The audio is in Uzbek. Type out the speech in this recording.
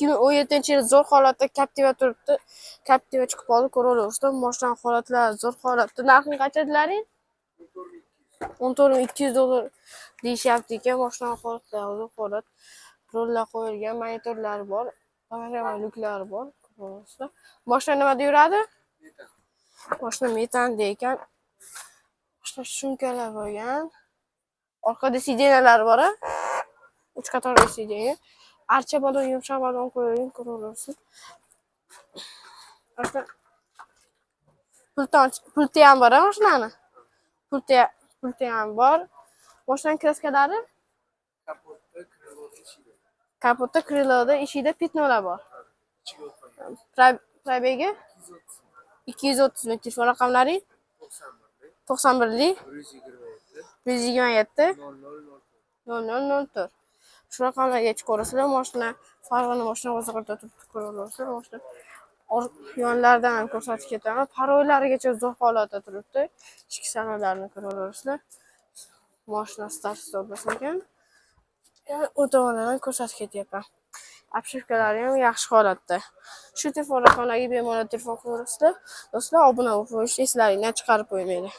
2017-yil, zo'r holatda Captiva turibdi. Captiva chiqib qoldi, ko'raverasizlar. Moshinani holatlari zo'r holatda. Narxini qancha dedilaring? 14 200 dollar deyishyapti ekan. Moshinani holatlari zo'r holat. Rullar qo'yilgan, monitorlari bor, panorama lyuklari bor. Ko'raverasizlar. Moshina nimada yuradi? Moshina metanda ekan. Moshina шумка lar bo'lgan. Orqada сиденья lari bor, a? Uch qatorli сиденья. Archa balon, yumshoq balon qo'yilgan, ko'raverasiz. Mashina pulti ham bor, a, mashinani? Pulti ham bor. Moshinani краска lari? Kapotda, крыло da, eshigida. Kapotda, крыло da, eshigida пятно lar bor. Ichiga o'tmagan. Пробег i 230 230 ming. Telefon raqamlaring? 91 91lik 127 127 00 0004. Shu raqamlarga chiqaverasizlar. Moshina Farg'ona moshina bozorida turibdi, ko'raverasizlar. Moshina yonlaridan ham ko'rsatib ketaman. Parollarigacha zo'r holatda turibdi. Ichki salonlarini ko'raverasizlar. Moshina старт стоп ekan. Yana u tomonidan ko'rsatib ketyapman. Обшивка lari ham yaxshi holatda. Shu telefon raqamlariga bemalol telefon qilaverasizlar. Do'stlar, obuna bo'lib qo'yishni eslaringdan chiqarib qo'ymanglar.